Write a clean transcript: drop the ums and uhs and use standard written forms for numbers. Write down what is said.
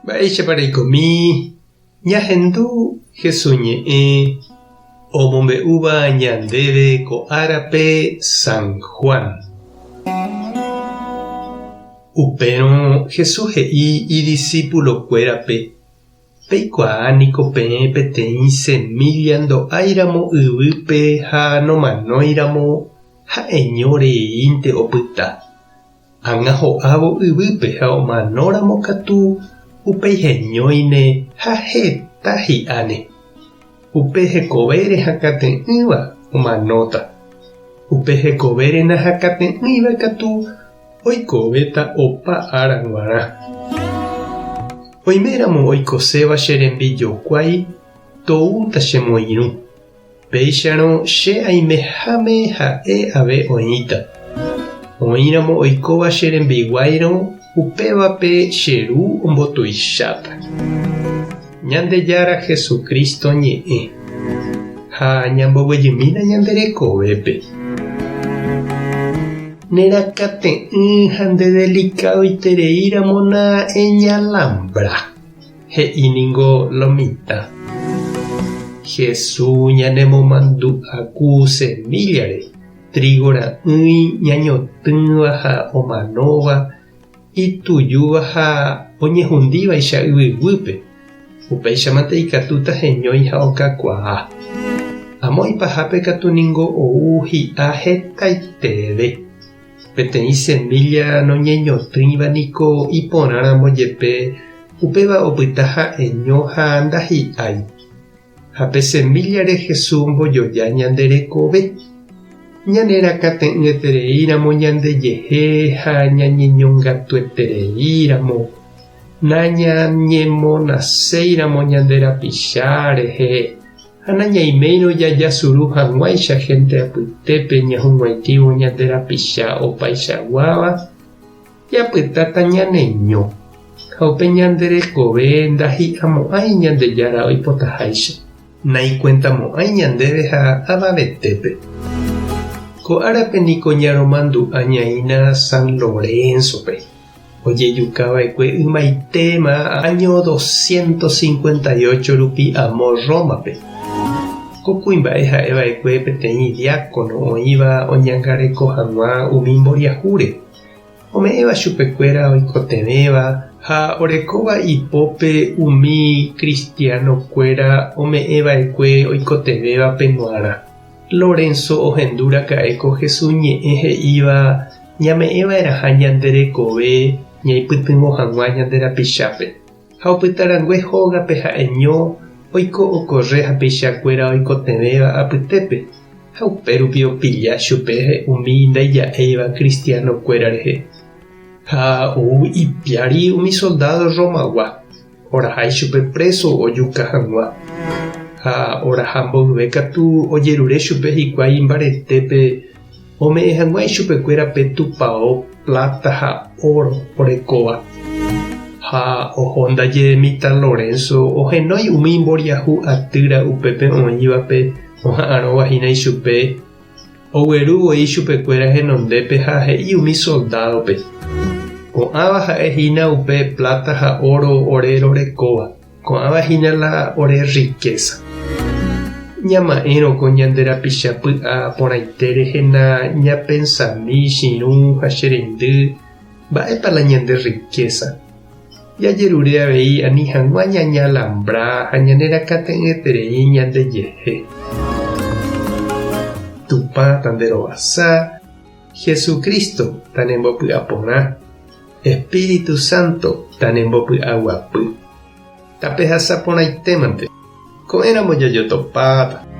Mba'éichapa reikomi ñahendu Jesús ñe'ẽ omombe'úva ñandéve ko árape San Juan. Upérõ Jesús he'i idisípulokuérape, Peikuaa niko peẽ peteĩ semílla ndo'áiramo yvýpe ha nomanóiramo ha'eño reínte opyta. Ág̃a ho'ávo yvýpe ha omanóramo katu upéi heñóine ha heta hi'áne. Upe hekovére hakate'ỹva omanóta. Upe hekovére nahakate'ỹiva katu oikovéta opa ára g̃uarã. Oiméramo oikoséva che rembijokuái tou tachemoirũ. Péicharõ che aimeháme ha'e ave oĩta. Oĩramo oikóva che rembiguáirõ, upévape che Ru ombotuicháta. Ñandejára Jesucristo ñe'ẽ. Ha ñamboguejymína ñande rekovépe. Nerakate'ỹ ha ndedelikadoitereíramo na eñalambra. He'i ningo lo mitã. Jesús ñanemomandu'a ku semíllare, trígo ra'ỹi ñañotỹva ha omanóva, itujúva ha oñehundívaicha yvyguýpe, upéichamante ikatúta heñói ha okakuaa. Amo ipahápe katu ningo ou hi'a hetaiteve. Peteĩ semílla noñeñotỹiva niko iporãramo jepe upéva opyta ha'eño ha ndahi'ái. Ha pe semíllare Jesús ombojoja ñande rekove. Ñanerakate'ỹetereíramo ñandejehe ha ñañeñongatuetereíramo, nañañemonaséiramo ñande rapicha rehe, Ha nañaiméirõ jajasuru hag̃uáicha hénte apytépe ñahug̃uaitĩvo ñande rapicha opaichaguáva, japytáta ñaneño, ha upe ñande rekove ndahi'amo'ãi Ñandejára oipotaháicha. Naikuentamo'ãi ñandéve ha avavetépe. Ko árape niko ñaromandu'a ñaína San Lorenzo-pe. Ojejukava'ekue ymaitéma áño doscientos cincuenta y ocho rupi amo Rómape. Ko kuimba'e ha'eva'ekue peteĩ diákono oĩva oñangareko hag̃ua umi mboriahúre, ome'ẽva chupekuéra oikotevẽva ha orekóva ipópe umi kristianokuéra ome'ẽva'ekue oikotevẽvape g̃uarã. Lorenzo ohendu raka'e ko Jesús ñe'ẽ he'íva Ñame'ẽva'erãha ñande rekove ñaipytyvõ hag̃ua ñande rapichápe. Ha opytarangue hógape ha'eño oiko okorre hapichakuéra oikotevẽva apytépe, ha upérupi opilla chupe umi ndaija'éiva kristianokuéra rehe. Ha ou ipiári umi soldádo Romagua, oraha ichupe préso ojuka hag̃ua. Ha oraha mboyve katu ojerure chupe hikuái imbaretépe Ome'ẽ hag̃ua ichupekuéra pe tupao pláta ha óro orekóva. Ha oho ndaje mitã Lorenzo ohenói umi mboriahu atýra upépe oĩvape oha'arõva hína ichupe, ogueru voi ichupekuéra henondépe ha he'i umi soldádope, Ko'ãva ha'e hína upe pláta ha óro ore rorekóva. Ko'ãva hína la ore rrikésa. Ñama'ẽrõ ko ñande rapicha py'a porãite rehe na ñapensami chirũ ha che reindy mba'épa la ñande rrikésa. Jajerure avei ani hag̃ua ñañalambra ha ñanerakate'ỹeterei ñandejehe. Tupã tanderovasa, Jesucristo tanembopy'aporã. Espíritu Santo tanembopy'aguapy. Tapehasa porãitémante. Ko'ẽramo jajotopáta.